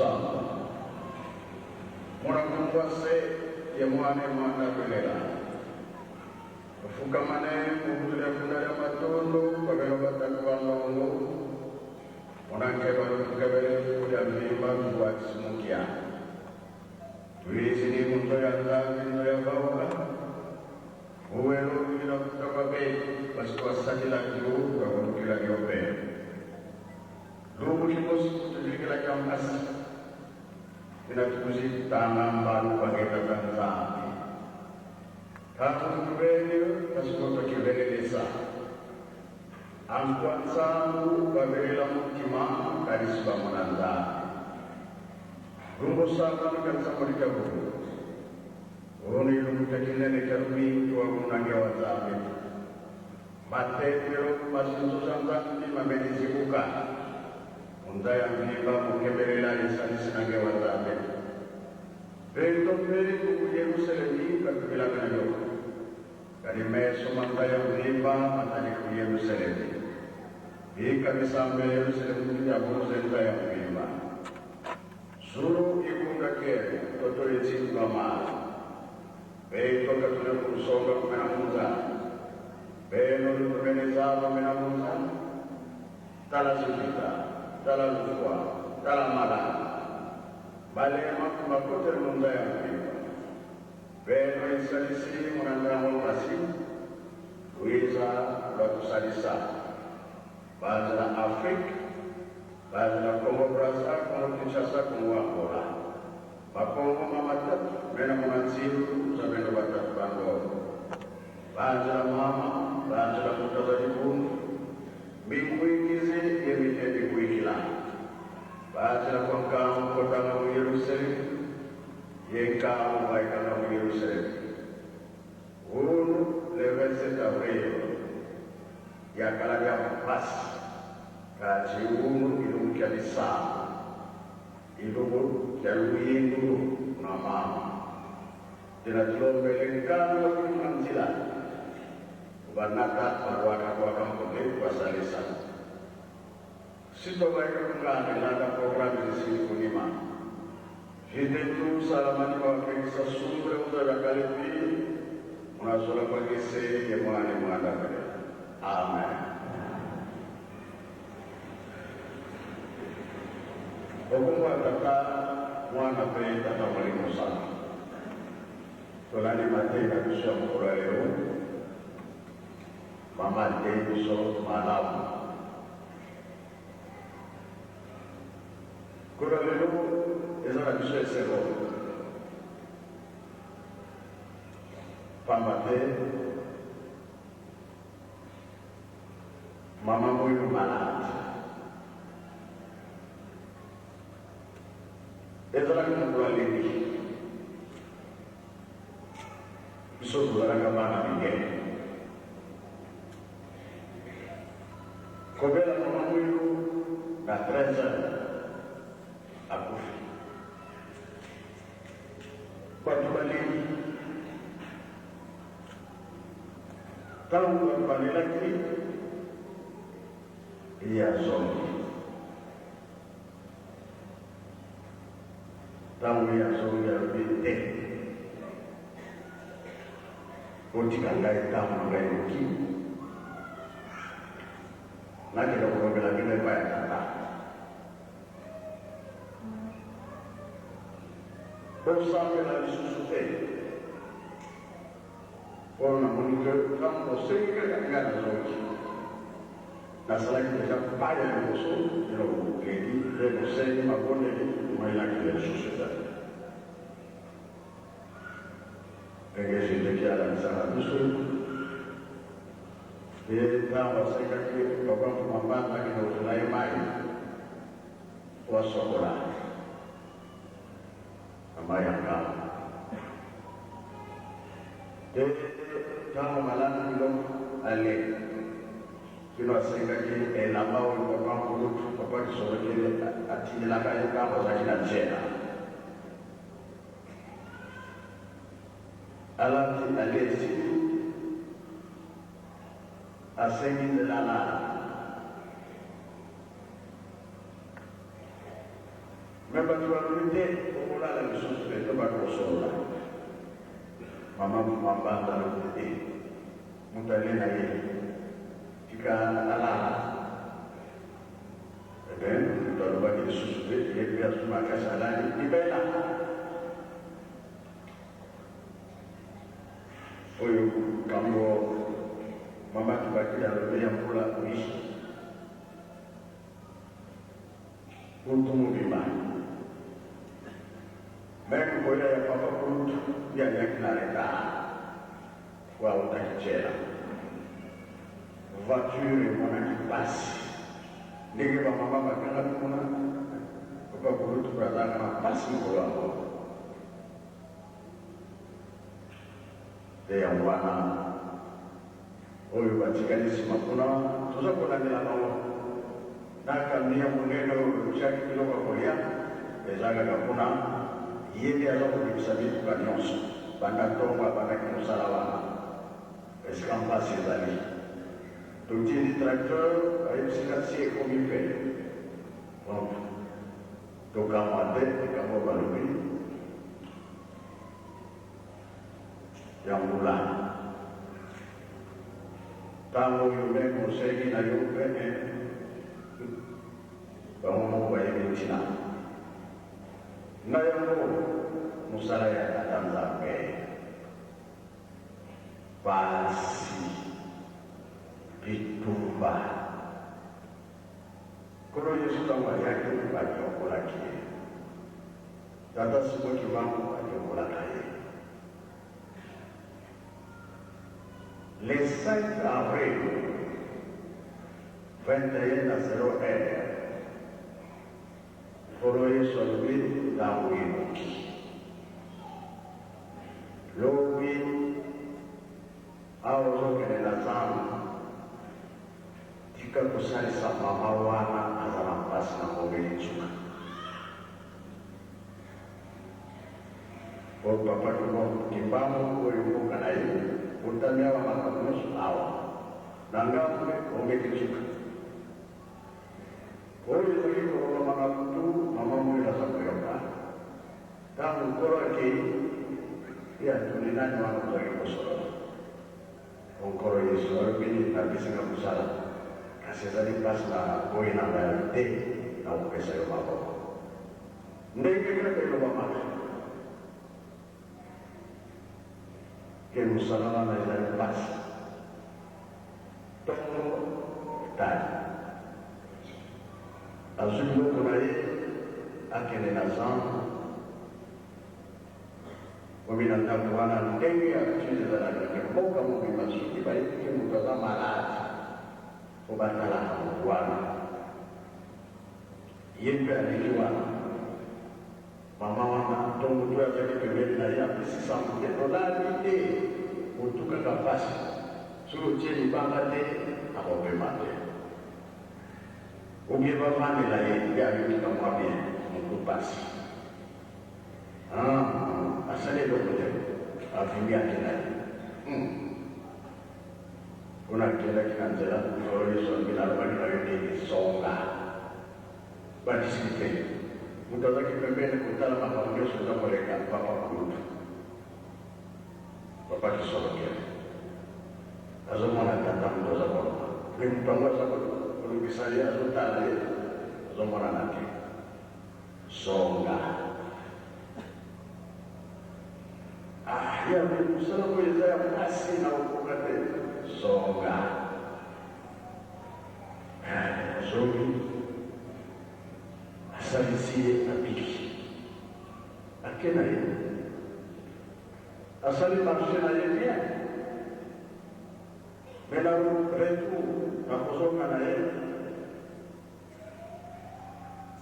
Kusamba Mona se ye mwane mwana belela Ufukamane mubuzule funda lya matondo babelo batatu banongo Munanke balutukebele kulya mvimba tukwatisimukia Tuizini munzo ya nzambi nzo ya bauka Uwelo kugira kutababe basitwasakila juu bakulukila lyope Lubu kikosi kutujulikila kyampasi Inatukuzitanga mbalu bageta nzambi Tatu tubeni basikoto kibelelesa Ankwa nsangu babelela mutima kalisi bamona nzambi Lumbo samba nukanisa mulika bulu Unu ilumuta kinene kya lubintu wa munange wa nzambi Matembelo masinzo za nzambi mamenizibuka Munza ya mvimba mukebelela isanisi nange wa nzambi Vento mbeli ku Yerusalemi katubila mena yoko Kali meso manza ya mvimba matali ku Yerusalemi Ikamisambe Yerusalemu ya buruzenza ya mvimba Zulu ikunga kere toto yetsinga mala Beito katule kusonga kumena munza Beno lutumeneza mena munza Tala zipita, tala lufwa, tala mala Balema makote munza ya mvimba Beno isalisi munangango pasi Luiza lwatusalisa Baza na Afrique Baza na Congo Brazza, Congo Kinshasa, Congo Angola Bakongo mamatatu mena munanzilu za beno batatu bandoro Baza na mama, baza na mutaza libundu Mikuikize yemite mikuikila Baza na kwa nkamu kotanga mu Yerusalemu Yenkamu baikanga mu Yerusalemu Unu le 27 avril yakala lya mpasi kachi unu ilumu kya bisamba ilumu kya luyindulu na mama ndinatulombele nkano na nzila kubanaka barwaka kwaka mpoke kwasalisa sitobaika kungana ilanda programu zisili kunima Vitetu salamani wakekisa sumbre uza vya kalepi munazola kwagese ye mwane mwana mbele. Amen. Okumwa tata mwana pe tata mwalimu sana. Tolani mateka biso ya mokolo ya lelo mama atei biso malamu. Kolo lelo eza na biso esengo pamba te mama oyo malade ezalaki mokolo alengi biso tozalaka bana mike kobela mama oyo na 13 heures akufi bato balengi ntango bato balelaki ye azongi ntango ye azongi alobi te botika ngai ntango na ngai ekoki nakenda kolobela bino epai ya tata bosambela lisusu te oyo namoni ke ntango bosengi kaka ngai nazongi nasalaki deja pa ya liboso eloko bokei mpe bosengi mabondeli moyelaki lisusu ezali ndenge jeteki alakisaka biso ye ntango asengaki papa mfuma mbanda akende kozela ye mai po asokola na mai ya ngambo te ntango malandi biloko ale kino asengaki elamba oyo papa nkulutu papa kisolokele atindelaka ye ntango azalaki na jela alati ale esili asengi nzela alala. Me bato balobi te, okolala lisusu te, to bakosolola. Mama Mambanda alobi te, moto alie na ye, tika alala. Eh bien, moto alobaki lisusu te, ye mpe azwi makasi alali libela. Oyo kambo mama Kibakila alobi ya mbula oui. Butu mobimba. Meme koya ya papa kulutu ye ayaki na retard po awutaki tshela. Voiture emonaki pasi ndenge ba mama bakangami kuna papa kulutu pe azalaka na pasi mokolo yango. Nde yango wana oyo batikali sima kuna toza kolandela bango na camion ya monene oyo etiaki biloko ya kolia eza kaka kuna ye nde aza kobimisa mituka nionso banda tongo abandaki mosala wana esika mpasi ezali totindi tracteur bayebisi nga si ekomi pene donc tokamwa te likambo balobi ya mbula. Tango oyo meme osengi na yo pe eh bango moko bayebi ntina na yango mosala ya tata Nzambe pasi bitumba Nkolo Yesu tango ayaki baniokolaki ye Tata Simon Kimbangu aniokolaka ye Le 5 avril 21 na 0 heure Nkolo Yesu alobi ntango ekoki lobi awa ozokende na zando tika kosalisa mama wana aza na mpasi na mbongeli nsuka. Oyo papa Kimbangu oyo mboka na ye botami awa makambo nyonso awa na ngambo mpe ongeki nsuka oyo ezali kolobama na butu mama moyo aza koyoka ntango nkolo akei ye atuni nani wana ozali kosolola. O Nkolo Yesu, alobi nini? Napesi nga mosala, kasi ezali mpasi na boyi na ngai te na kopesa yo maboko. Ndenge kaka elobamaka ke mosala wana ezali mpasi, ntongo etali, azwi biloko na ye akende na zando. Obi na ndaku wana ndenge ya crise ezalaka te mboka mobimba soki bayebi ke mutu aza malade po batalaka mutu wana ye pe aleki wana maman wana to mutu oyo azalaki pembeni na ye apesi sango te tolali te mutu kaka pasi soki otie libanga te akopema te ou bien bavandela ye nde ayoki ka mua bien mutu pasi. Ah asali eloko te avimi ake na ye hum kuna akendaki na nzela nkolo yesu alobi nalobaki na yo nini zonga ba discute moto azalaki pembeni kotala makambo nyonso eza koleka papa kulutu papa kisolokele azomona tata moto aza koloba me moto yango aza kolobisa ye azotala ye azomonana te. Zonga. Ah ya mais musala oyo eza ya pasi na kokoka te. Zonga. Eh, azongi. Asalisi ye abiki. Ake na ye. Asali marché na ye bien. Mais na retour na kozonga na ye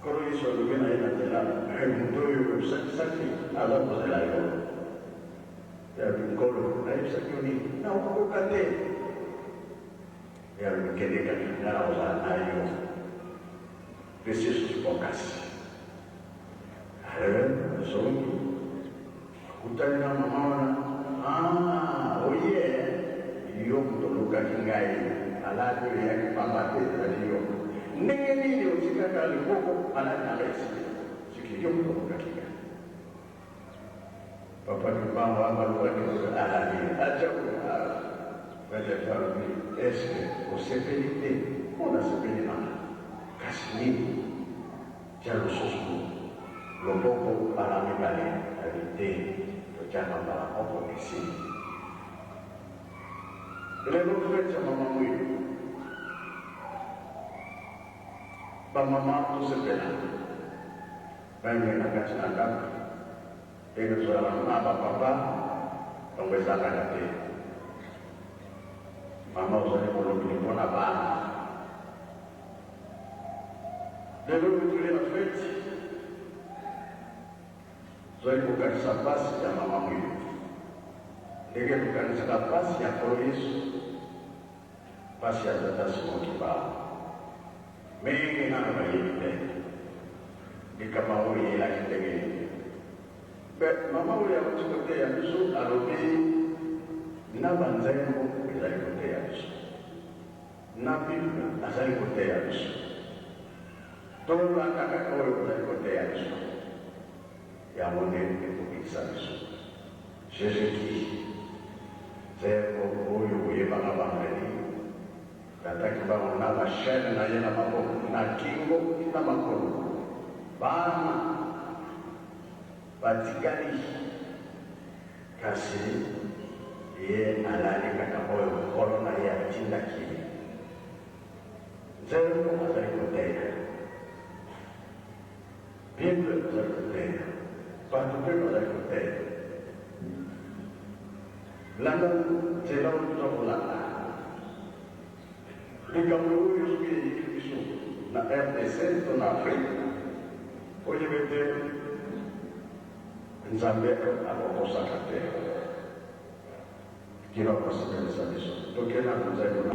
Nkolo Yesu alobi na ye na nzela, Moto oyo osalisaki aza kozela yo. Ye alobi, Nkolo, nayebisaki yo nini? Nakokoka te. Ye alobi, Kende kaka, ngai nakozala na yo. Pesi ye susu bokasi. Ale, azongi, akutani na mama wana. Ah, oye, yo moto olukaki ngai, maladi oyo eyaki pamba te, ezali yo. Ndenge nini otikaka liboko maladi na ngai esili? Kidioko kakika. Papa Kimbangu abalukaki alali atia frère alobi: "Est-ce osepeli te?" "Mpo nasepeli nanga, kasi nini?" "Tia lisusu loboko mbala mibale." Abi te, totiaka mbala moko, esili. Lelo fête ya mama Mwilu, bamama tosepela bange na kati na ndako. Ndenge tozalaka na bapapa, yango ezalaka te. Mama ozali molobeli mpona bana. Lelo tokeli na fête, tozali kokanisa mpasi ya mama Mwilu ndenge tokanisaka mpasi ya Nkolo Yesu, mpasi ya tata Simon Kimbangu. Mingi nano bayebi te likambo yango eyelaki ndenge nini. Mpe mama oyo auti koteya biso alobi na banzembo ezali koteya biso, na Bible azali koteya biso, tolandaka oyo ozali koteya biso, yango nde ekobikisa biso. Jésus, nzembo oyo oyebaka vendredi, tata Kimbangu na bachaînes na ye na maboko, na kingo, na makolo, bana batikali, kasi ye alali kaka oyo nkolo na ye atindaki ye. Nzembo azali koteya, Bible azali koteya, bato mpe bazali koteya. Landa nzela oyo toza kolanda. Likambo oyo soki eyiki biso na RDC to na Afrique, oyebi ete Nzambe akokosaka te, kino akosepelisa biso. Tokenda na nzembo na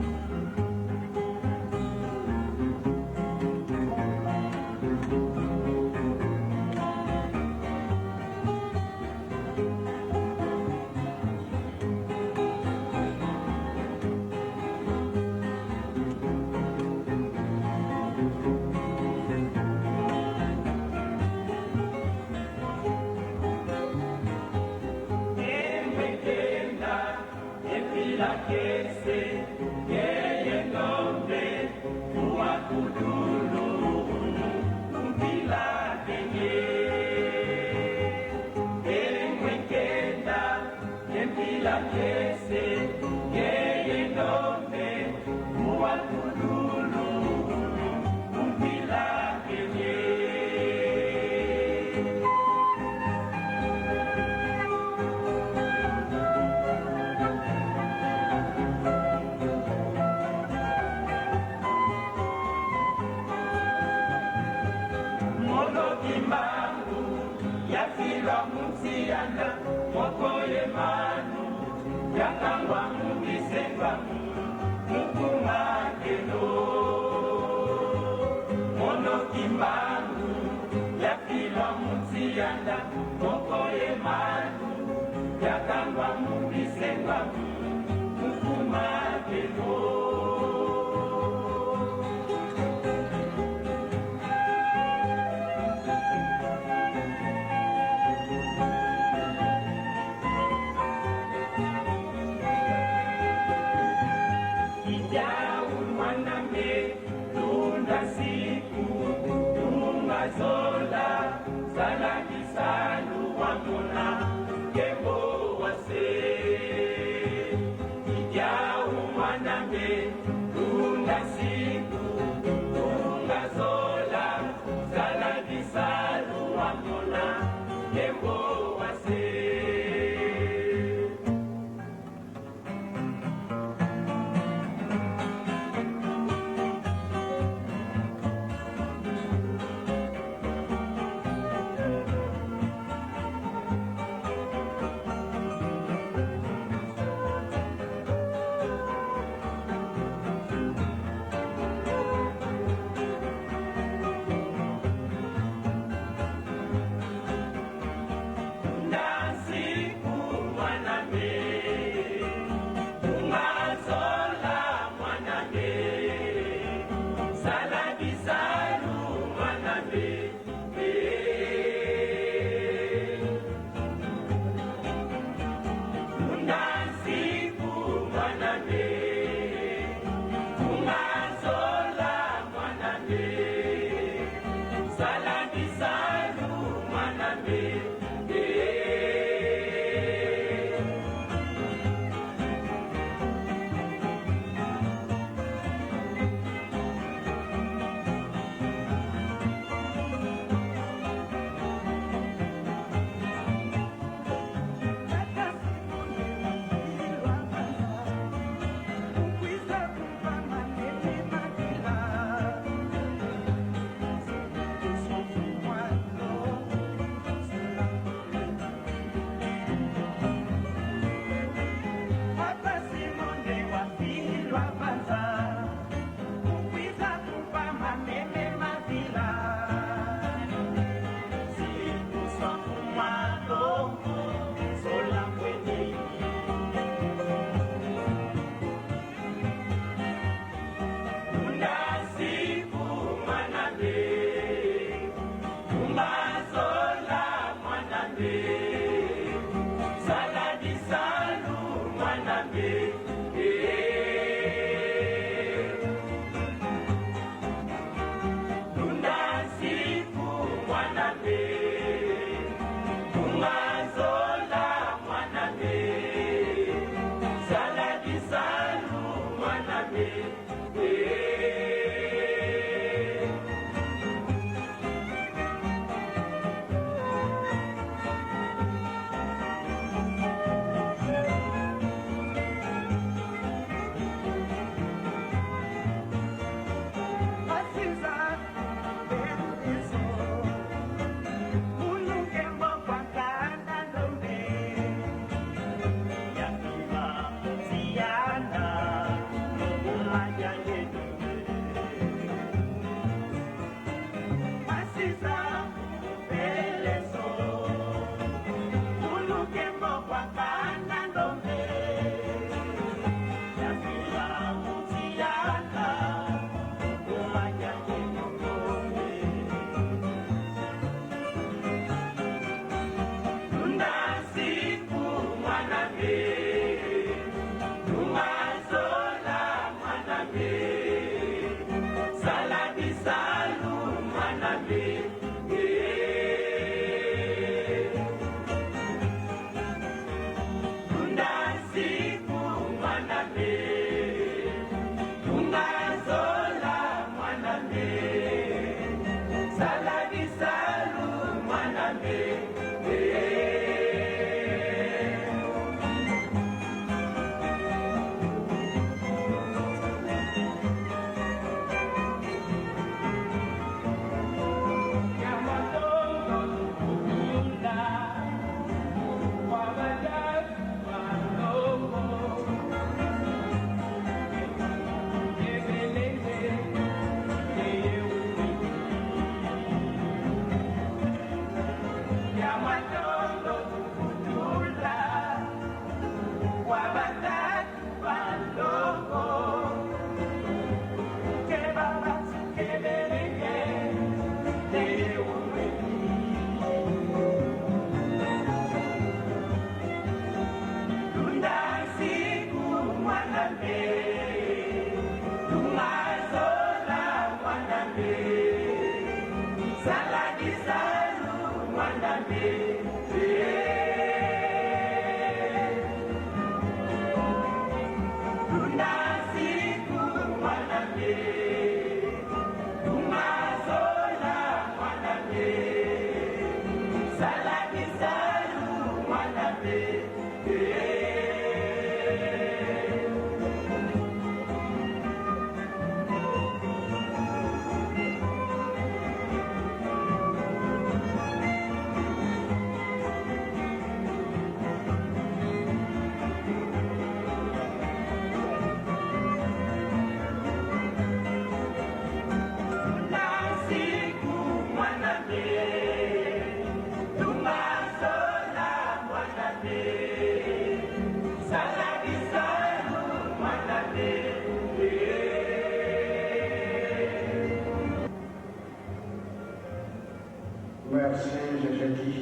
Merci Jejeki.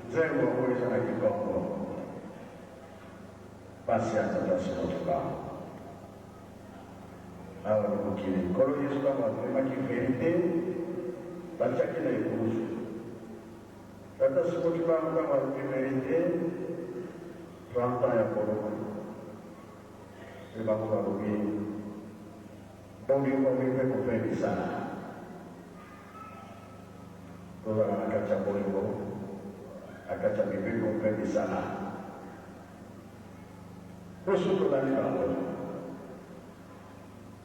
Nzembo oyo eza na kikongo. Pasi ya tata sikotuka. Awa na mokili Nkolo Yesu ntango atelemaki verite batiaki na ekulusu. Tata sikotuka ntango alobi verite 30 ans ya boloko. Mpe bango balobi bolingo mibeko mpe misala. Tozala na kati ya bolingo, na kati ya mibeko mpe misala. Biso tolandi bango.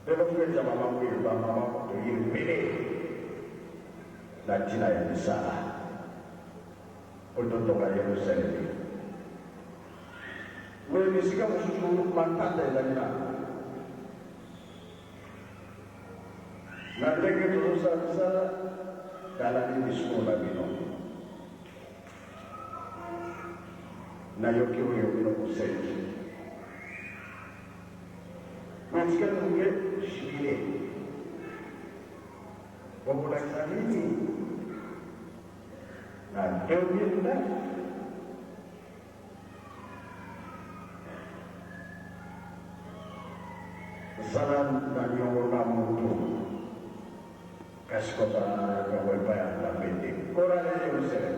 Lelo feti ya mama Mwilu, ba mama toye ebele na ntina ya misala mpo totonga Yelusalemi. Me bisika mosusu matata ezali nano. Na ndenge tozosala misala, nalandi discours na bino. Nayoki oyo bino bosengi. Botikali moke jubile. Bokolakisa nini na 2009? Zala na niongo na moto, kasi kozala na niongo epai ya Nzambe te. Chorale Jerusalem.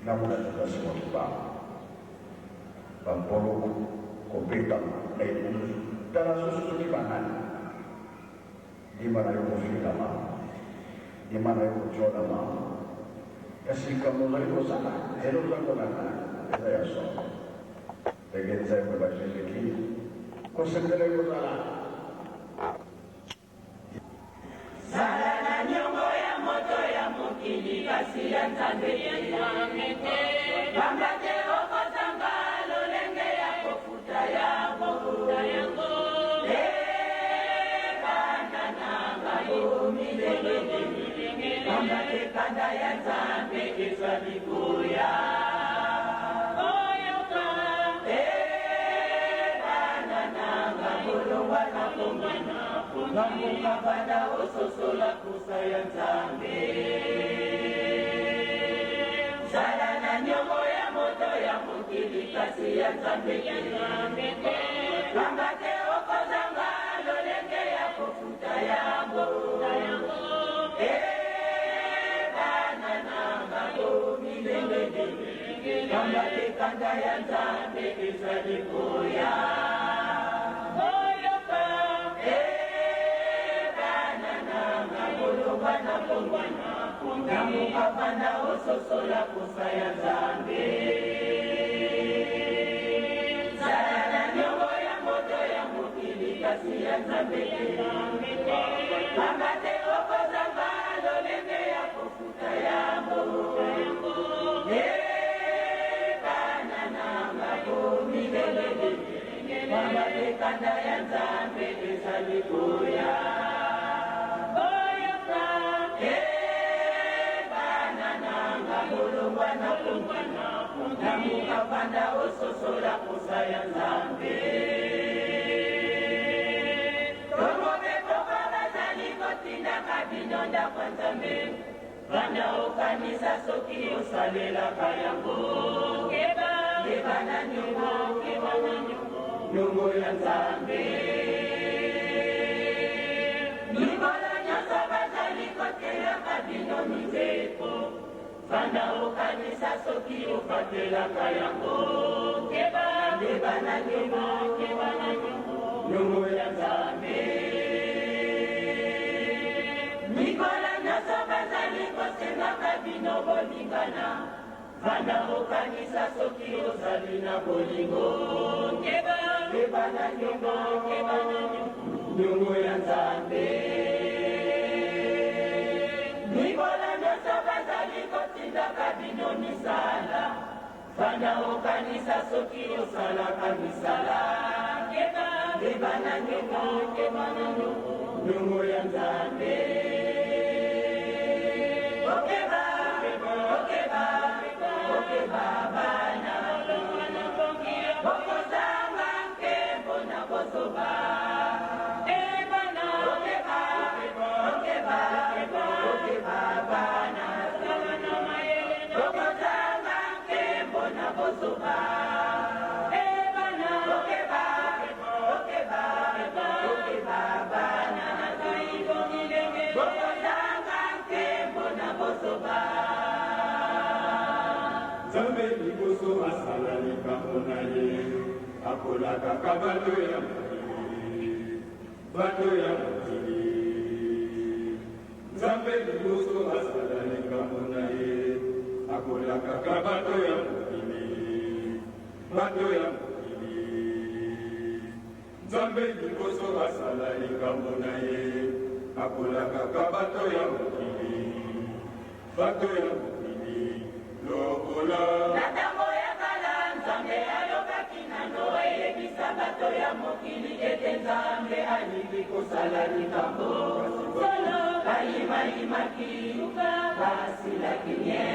Namona Tata Simon Kimbangu, baboloko kobetama na ekulusu. Tala susu soki banani. Ndima na yo kofingama, ndima na yo kotiolama, kasi likambo ozali kosala, nzela ozali kolanda eza ya solo. Ndenge nzembo ba Jejeki, kosepela ekozala. Zala na niongo ya moto ya mokili kasi ya Nzambe te, pamba te okozanga lolenge ya kofuta yango. Eh, bana na ngai, bomilengele, pamba te kanda ya Nzambe ezali koya. Eh, bana na ngai, bolongwa na pongi, Namuka banda ososola posa ya Nzambe. Zala na niongo ya moto ya mokili kasi ya Nzambe te, pamba te okozanga lolenge ya kofuta yango. Eh, bana na ngai, bomilengele, pamba te kanda ya Nzambe ezali koya. Eh, bana na ngai, bolongwa na pongi, namuka banda ososola posa ya Nzambe. Zala na niongo ya moto ya mokili kasi ya Nzambe te, pamba te okozanga lolenge ya kofuta yango. Eh, bana na ngai, bomilengele, pamba te kanda ya Nzambe ezali koya. Eh, bana na ngai, bolongwa na pongi, namuka banda ososola posa ya Nzambe. Tongo mpe pokwa bazali kotindaka bino ndako ya Nzambe, banda okanisa soki osalelaka yango. Keba na niongo, niongo ya Nzambe. Vanda okanisa soki ofatelaka yango. Keba, keba na nyongo, keba na nyongo, nyongo ya Nzambe. Mikolo nyonso bazali kosengaka bino bolingana. Vanda okanisa soki ozali na bolingo. Keba, keba na nyongo, keba na nyongo, nyongo ya Nzambe. Mikolo nyonso bazali kotindaka bino misala. Vanda okanisa soki osalaka misala. Keba, keba na nyongo, keba na nyongo, nyongo ya Nzambe. Okeba, okeba, okeba bana. Bokozanga nkembo na bozoba. Eh, bana. Okeba, okeba, okeba bana. Bokozanga nkembo na bozoba. Eh, bana. Okeba, okeba, okeba bana. Bokozanga nkembo na bozoba. Nzambe liboso asala likambo na ye, akolakaka bato ya mokili, bato ya mokili. Nzambe liboso asala likambo na ye, akolakaka bato ya mokili, bato ya mokili. Nzambe liboso asala likambo na ye, akolakaka bato ya mokili, bato ya mokili lokola. Na ntango ya kala, Nzambe alobaki na Noe: yebisa bato ya mokili ete Nzambe alingi kosala likambo. Solo bayimayimaki, basilaki nye.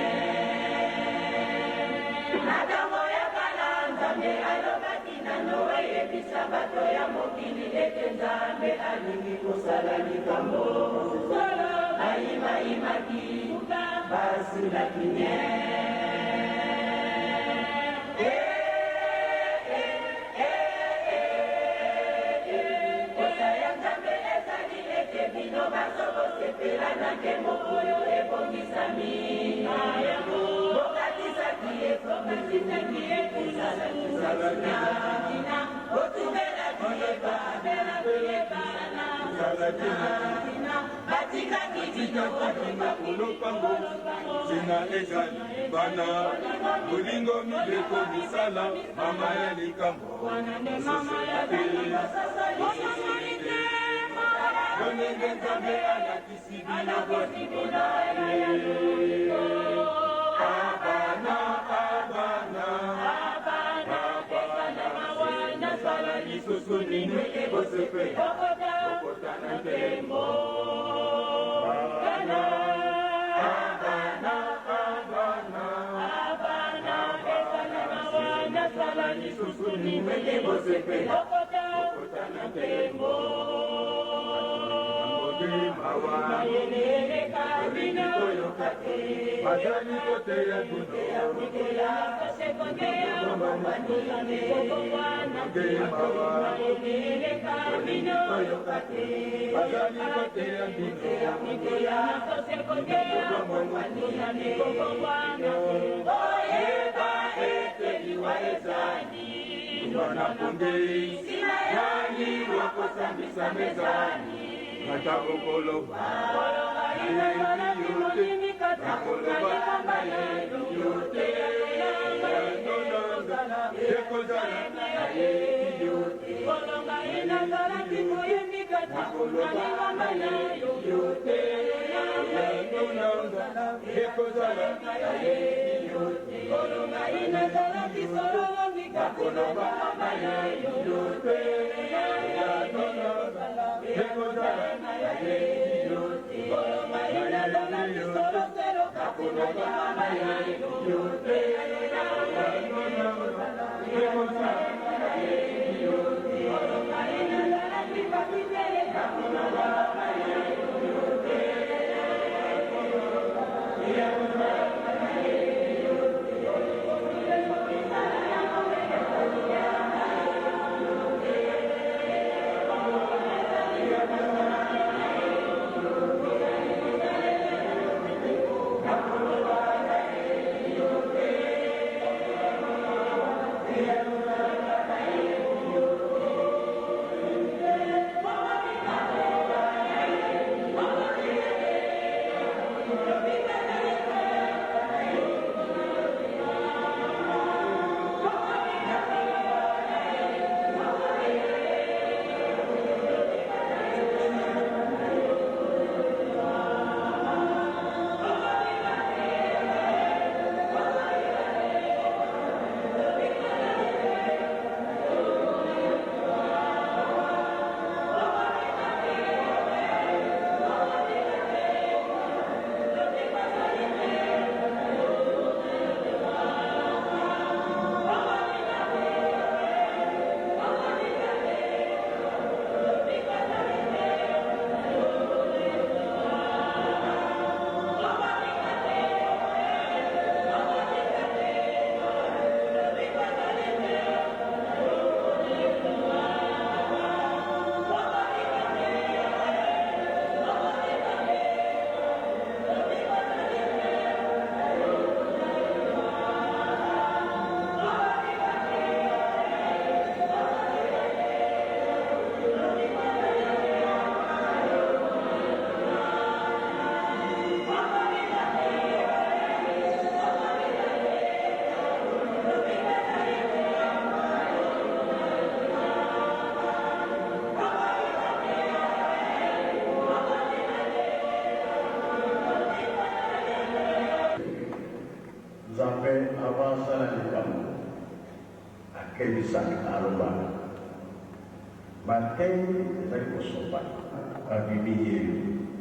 Na ntango ya kala, Nzambe alobaki na Noe: yebisa bato ya mokili ete Nzambe alingi kosala likambo. Solo bayimayimaki, basilaki nye. Posa ya Nzambe ezali ete bino baso bosepela na nkembo oyo ebongisami na yango. Bokatisaki tina, botubelaki ebana, batikaki bino. Kolopango ntina ezali bana bolingo, mibeko, misala, mama ya likambo. Ndenge Nzambe alakisi bino bolingo na ye. Abana, abana, abana, nasala lisusu nini? Bosepela, bokota na nkembo. Bana, abana, abana, nasala lisusu nini? Bosepela, bokota na nkembo. Mawa bazali koteya bino. Mawa bazali koteya bino. Oyeba ete liwa ezali wana ponge yani wakosambisa mezani, ata okoloba nayebi yo te, nakoloba nayebi yo te, ekozala nayebi yo te, nakoloba nayebi yo te, ekozala nayebi yo te, nakoloba nayebi yo te, ekozala nayebi yo te, nakoloba nayebi yo te, ekozala nayebi yo te, nakoloba nayebi yo te. Akebisaka, alobaka. Mateyi ezali kosopana. Abimi ye yo.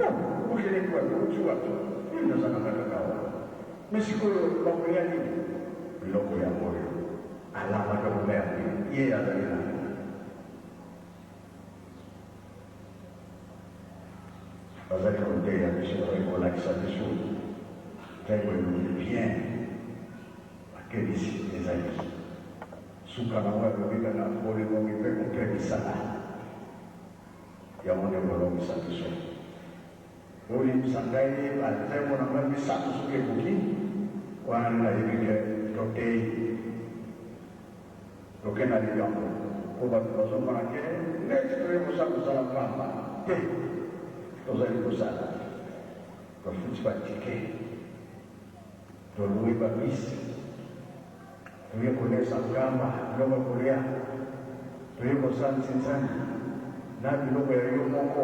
Oh! Okendeki wapi? Outi wapi? Nini naza na nga kaka awa. Mais sikoyo bakolia nini? Biloko yango oyo. Alambaka bonga ya nini? Ye azali nani? Bazali koteya biso, bazali kolakisa biso nzembo elobi bien. Makebisi ezali suka na yango elobi kaka bolingo mpe kopekisana. Yango nde ekolongisa biso. Bolimbisa ngai ba nzembo na ngai misatu soki ekoki, wana nde nayebi ke toteyi. Toke na likambo po bato bazomona ke neti toye kosala mosala pamba te. Tozali kosala, tofuti ba tickets, to louer ba bus, toye kolesa Nkamba biloko ya kolia, toye kosala nsinsani na biloko ya yo moko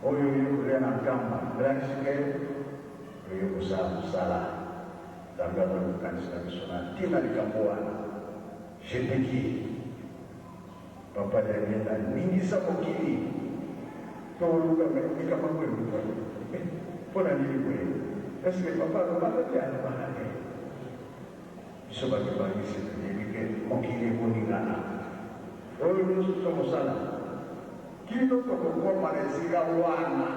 oyo oye kolia na Nkamba, elakisi ke toye kosala mosala. Nzambe azali kokanisela biso na ntina likambo wana. Jepeki, Papa Diangienda, ningisa mokili toluka mais likambo yango euti wapi? Eh, mpo na nini boye? Est ce que papa alobaka te? Alobaka te. Biso ba kimbanguiste toyebi ke mokili ekoningana. Oyo nionso tokosala kino tokokoma na esika wana.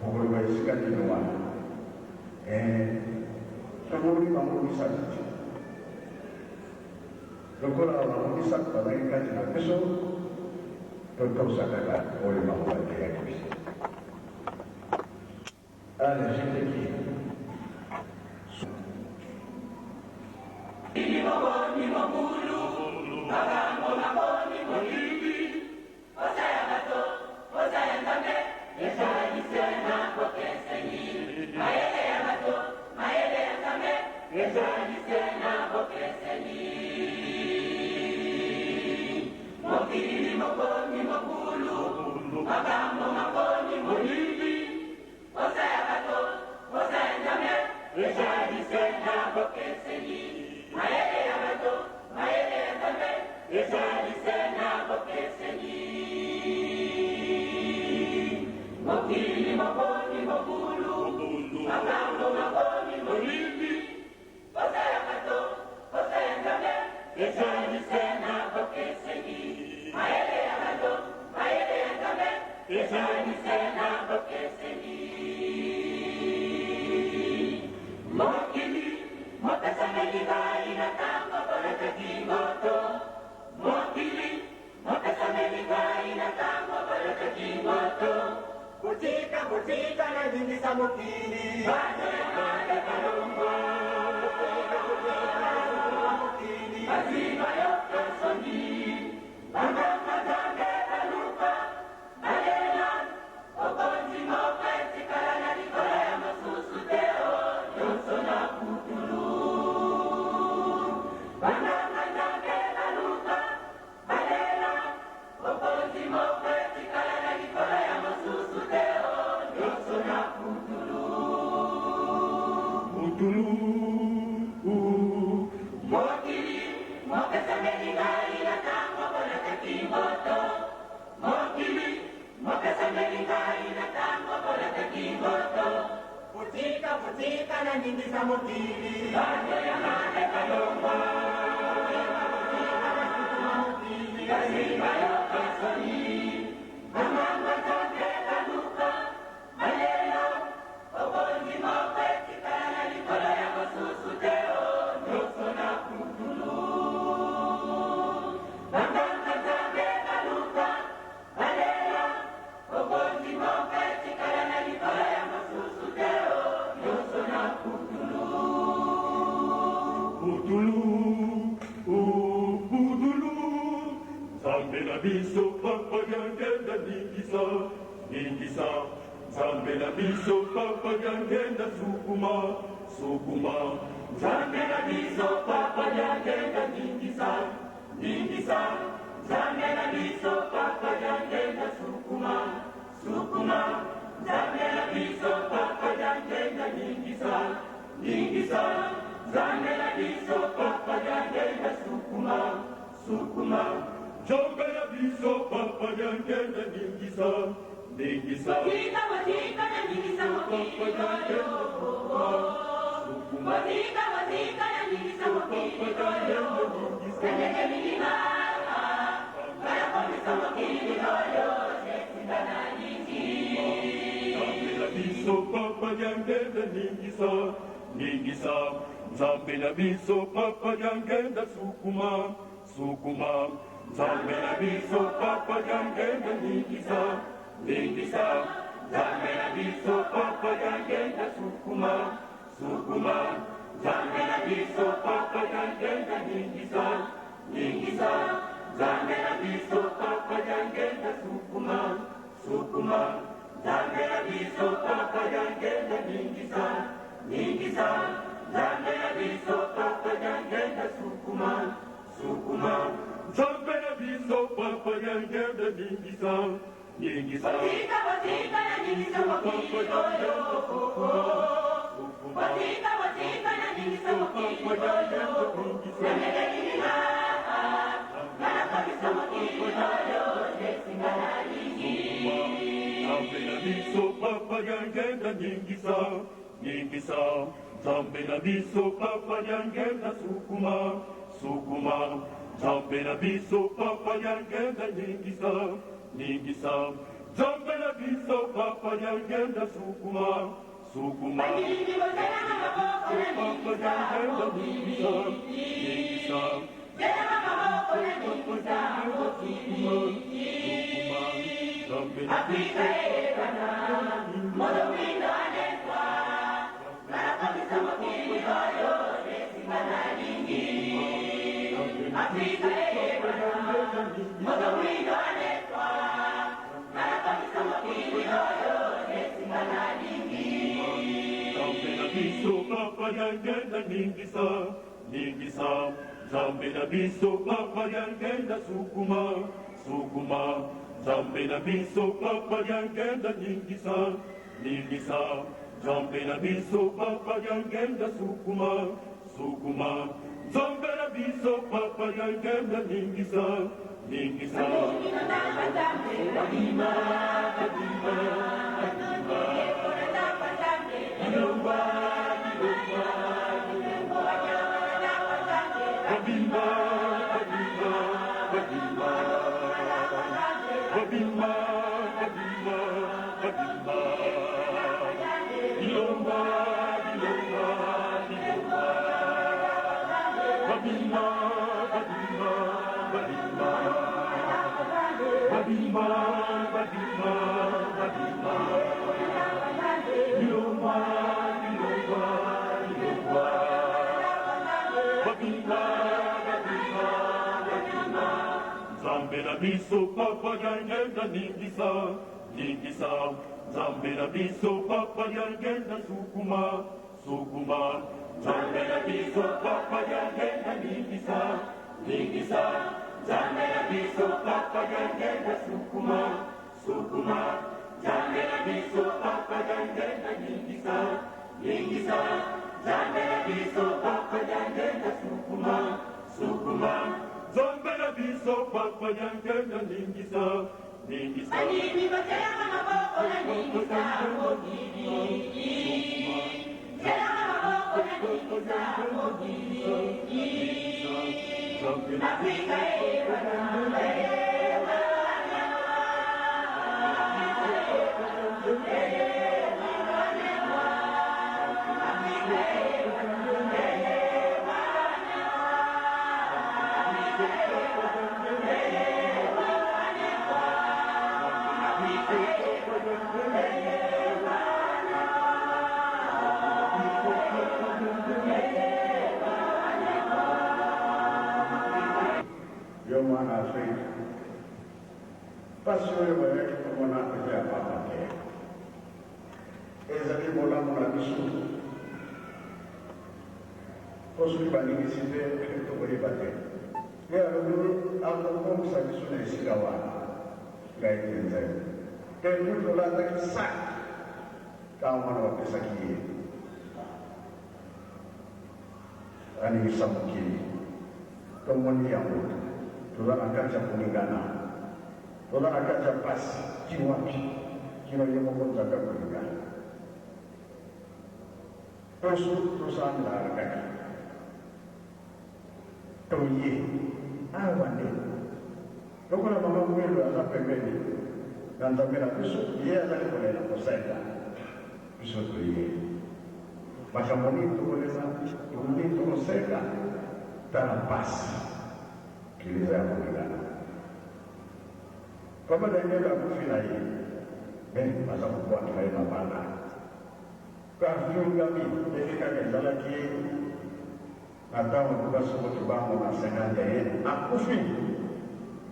Okoloba esika nini wana? Ee, tomoni bango misato te. Lokola bango misato bazalaki kati na biso, totosa kaka oyo bango bateyaki biso. Allez, je te quitte. Posa ya bato, posa ya Nzambe ezali se na bokeseni. Mayele ya bato, mayele ya Nzambe ezali se na bokeseni. Mokili mokomi mobulu, makambo makomi molili. Posa ya bato, posa ya Nzambe ezali se na bokeseni. Mayele ya bato, mayele ya Nzambe ezali se na bokeseni. Mokili mokomi mobulu, makambo makomi molili. Posa ya bato, posa ya Nzambe ezali se na bokeseni. Mayele ya bato, mayele ya Nzambe ezali se na bokeseni. Mokili mopesameli ngai na tango boleteki moto. Mokili mopesameli ngai na tango boleteki moto. Botika, botika nalingisa mokili. Bato ya mabe balongwa. Botika, botika nasukuma mokili. Basi bayoka soni. Banganga Nzambe baluka, balela. Bokonzi moko etikala na likolo ya mosusu te o, nyonso na putulu. Banganga Nzambe baluka, balela. Bokonzi moko etikala na likolo ya mosusu te o, nyonso na putulu. Putulu. Mokili mopesameli ngai na tango bolataki moto. Mokili mopesameli ngai na tango bolataki moto. Botika, botika naningisa mokili. Bato ya mabe balongwa. Botika, botika nasukuma mokili. Basi bayoka soni. Banganga Nzambe baluka, balela. Bokonzi moko etikala na likolo ya mosusu te o, nyonso na putulu. Banganga Nzambe baluka, balela. Bokonzi moko etikala na likolo ya mosusu te o, nyonso na putulu. Putulu, putulu, Nzambe na biso Papa Diangienda ningisa, ningisa. Nzambe na biso Papa Diangienda sukuma, sukuma. Nzambe na biso Papa Diangienda ningisa, ningisa. Nzambe na biso Papa Diangienda sukuma, sukuma. Nzambe na biso Papa Diangienda ningisa, ningisa. Nzambe sukuma. Nzambe na biso papa Diangienda ningisa, ningisa. Botika, botika na ningisa mokili oyo. Botika, botika na ningisa mokili oyo. Na ndenge minima, nga nakomisa mokili oyo esika nalingi. Nzambe na biso papa Diangienda ningisa, ningisa. Nzambe na biso papa Diangienda sukuma, sukuma. Nzambe na biso papa Diangienda ningisa, ningisa. Nzambe na biso papa Diangienda sukuma, sukuma. Nzambe na biso papa Diangienda ningisa, ningisa. Nzambe na biso papa Diangienda sukuma, sukuma. Nzambe na biso papa Diangienda ningisa, ningisa. Nzambe na biso papa Diangienda sukuma, sukuma. Nzambe na biso papa Diangienda ningisa, ningisa. Botika, botika na ningisa mokili oyo. Botika, botika na ningisa mokili oyo. Na ndenge minima, nga nakomisa mokili oyo esika nalingi. Nzambe na biso papa Diangienda ningisa, ningisa. Nzambe na biso papa Diangienda sukuma, sukuma. Nzambe na biso papa Diangienda ningisa, ningisa. Nzambe na biso papa Diangienda sukuma, sukuma. Bandimi bozelanga maboko na Papa ningisa Diangienda mokili. ningisa, ningisa. Zelanga maboko na Papa ningisa Diangienda mokili. sukuma, sukuma. Nzambe na Afrika biso eyebana, moto mwindo anetwa, nga nakomisa mokili oyo esika nalingi. Afrika eyebana, moto mwindo anetwa, nga nakomisa mokili oyo esika nalingi. Nzambe na biso papa Diangienda ningisa, ningisa. Nzambe na biso papa Diangienda sukuma, sukuma. Nzambe na biso papa Diangienda ningisa, ningisa. Nzambe na biso papa Diangienda sukuma, sukuma. Nzambe na biso papa Diangienda ningisa, ningisa. Bandimi notanga Nzambe, Babima, babima, babima. notanga Nzambe, Bilomba, bilomba, bilomba. notanga Nzambe, Babima, babima, babima. Babima, babima, babima. Bilomba, bilomba, bilomba. Babima, babima, babima. Babima, babima, babima. Bilomba, bilomba, bilomba. Babima, babima, babima. Nzambe na biso papa Diangienda ningisa, ningisa. Nzambe na biso papa Diangienda sukuma, sukuma. Nzambe na biso papa Diangienda ningisa, ningisa. Nzambe na biso papa Diangienda sukuma, sukuma. Nzambe na biso papa Diangienda ningisa, ningisa. Nzambe na biso papa Diangienda sukuma, sukuma. Nzambe na biso papa Diangienda ningisa, ningisa. Bandimi bozelanga maboko na ningisa mokili. Zelanga maboko na ningisa mokili. Afrika eyebana, Yo mwana Afrika, mpasi oyo bayaki komona eza ya pamba te, ezali bolamu na biso, mpo soki baningisi te, tokoyeba te. Ye alobi akokomisa biso na esika wana, ngai te nzembo mpe kutu olataki sac ntango wana bapesaki ye aningisa mokili. Tomoni yango. Toza na kati ya koningana, toza na kati ya mpasi ti wapi kino ye moko Nzambe akolinga poso tosambelaka kaka toye awa nde lokola mama Mwelo aza pembeni na Nzambe na biso, ye azali kolela kosenga biso toye makambo nini tokolela, nini tokosenga. Tala mpasi kiliza ya koningana. Papa Daniel akufi na ye mais baza kobwakela ye mabanga pe afingami ndenge kaka ezalaki na tango Papa Simon Kimbangu na 51 akufi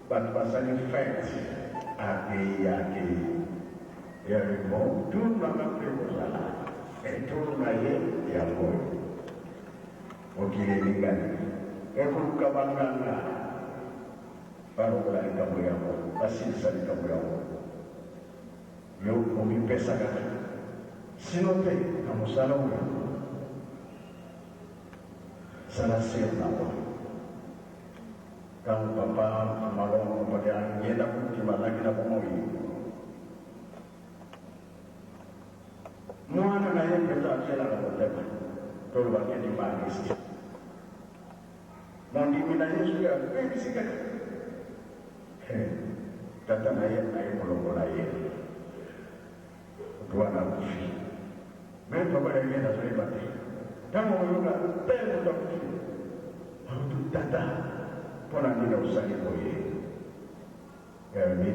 batu basali fete akeyi akeyi ye alobi bon tour na nga pe ekozala et tour na ye yango oyo. Mokili eningani, ekoluka banganga balongola likambo yango, basilisa likambo yango. Yo omipesa kaka, sinon te na mosala oyo zala sur na ngo. Tango papa Malongo papa Diangienda Kuntima azalaki na bomoi, Mwana na ye mpenza atielaka motema, toloba te kimbanguiste. Mondimi na Yesu ye abebisi kaka. He, tata na ye aye kolongola ye. Moto wana akufi. Mais papa ya ye nazoyeba te. Ntango okoyoka tel moto akufi, akutu tata, mpo na nini osali boye? Alobi,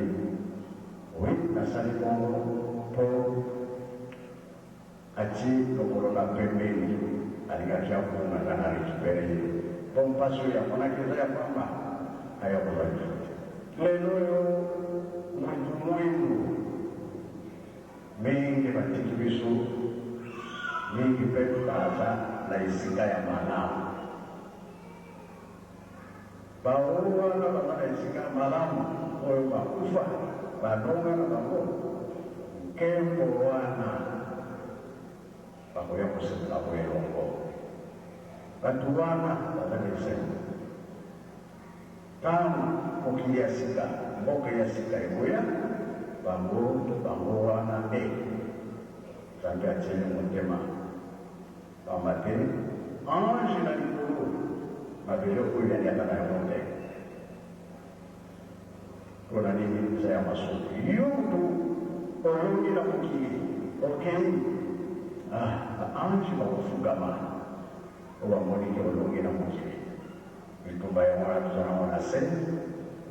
Oui, nasali bongo po atie lokolo na pembeni, alingaki abunga nga na recuperer ye po mpasi oyo amonaki eza ya pamba, aya kozwa lifuti. Lelo oyo mutu muindu mingi batiki biso, mingi pe baza na esika ya malamu. Baoyo wana baza na esika malamu, oyo bakufa balonga na bango nkembo wana, bakoya kosepela bo elongo. Bato wana baza na esengo ntango mokili ya sika, mboka ya sika ekoya, bango bango wana nde Nzambe atieli motema. Pamba te ange na likolo, mabele oyo aliaka na yango te. Mpo na nini? Eza ya masumu. Yo mutu olongi na mokili, okeyi, ah, ba ange bakofukama po bamoni ke olongi na mokili. Bitumba yango wana toza nango na se.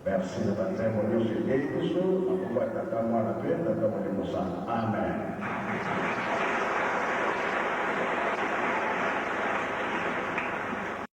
Merci na ba nzembo nionso eteyi biso na kombo ya Tata, Mwana pe Tata Molimo Santu. Amen.